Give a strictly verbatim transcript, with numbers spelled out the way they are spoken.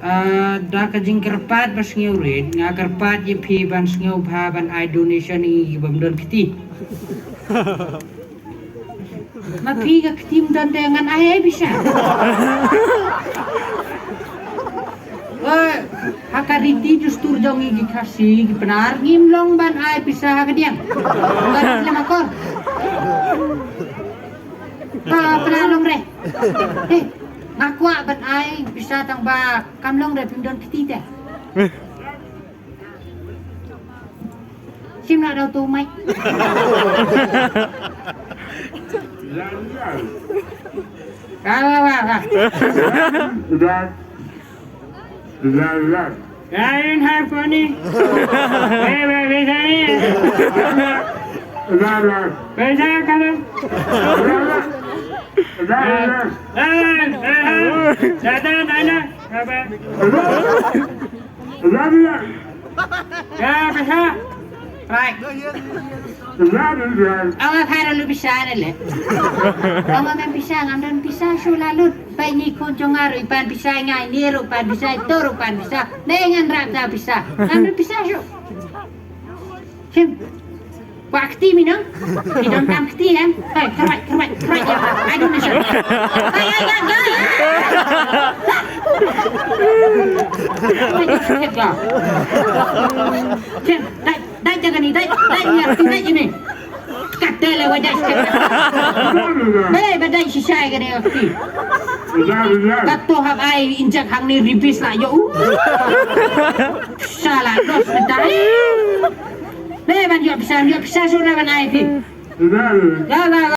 Ah, da ka jingkyrpad ba sngewrit, nga kyrpad ïa phi ban sngewbha ban ai donation ïa ngi ki bym don kti. Ma phi ka kti ym don te ngan ai ai pisa. Eh, ha ka riti dustur jong ngi ki Khasi ki Pnar ngim long ban ai pisa ha ka diang. Ngan lem akor. Ha Pnar long re. Eh, nga kwah ban ai pisa tang ba kam long re phim don kti te. Sim na dau tu mai. Ka wa wa wa. Dah. Dah dah. Lain hai poni. Eh, eh, eh, eh. Dah dah. Pesa kamu. Dah dah. Dah dah. Dah dah. Dah dah. Apa? Dah dah. Ya, pisa. Right. Dah dah. Awa phara lu pisa ne le. Awa men pisa ngam don pisa shu la lut. Bai ni khun jong nga ruh i pan pisa, nga i ni ruh pan pisa, i to ruh pan pisa. Ne ngan rap da pisa. Ngam don pisa shu. Sim. Kwah kti mi nong. Ki don kam kti em. Hei, kyrwat, kyrwat, kyrwat ya. Ai don ni sha. Ai, ai, ai, ai. Ai, ai, ai, ai. Sim, dai, dai jaga ni, dai, dai ni, dai ni. Kata le wajah sikit. Bale badai shisha ka dei kti. Kata hap ai injek hang ni ribis lah yo. Salah dos bedai. Bale ban yo pisa, yo pisa sudah ban ai ti. Dah dah.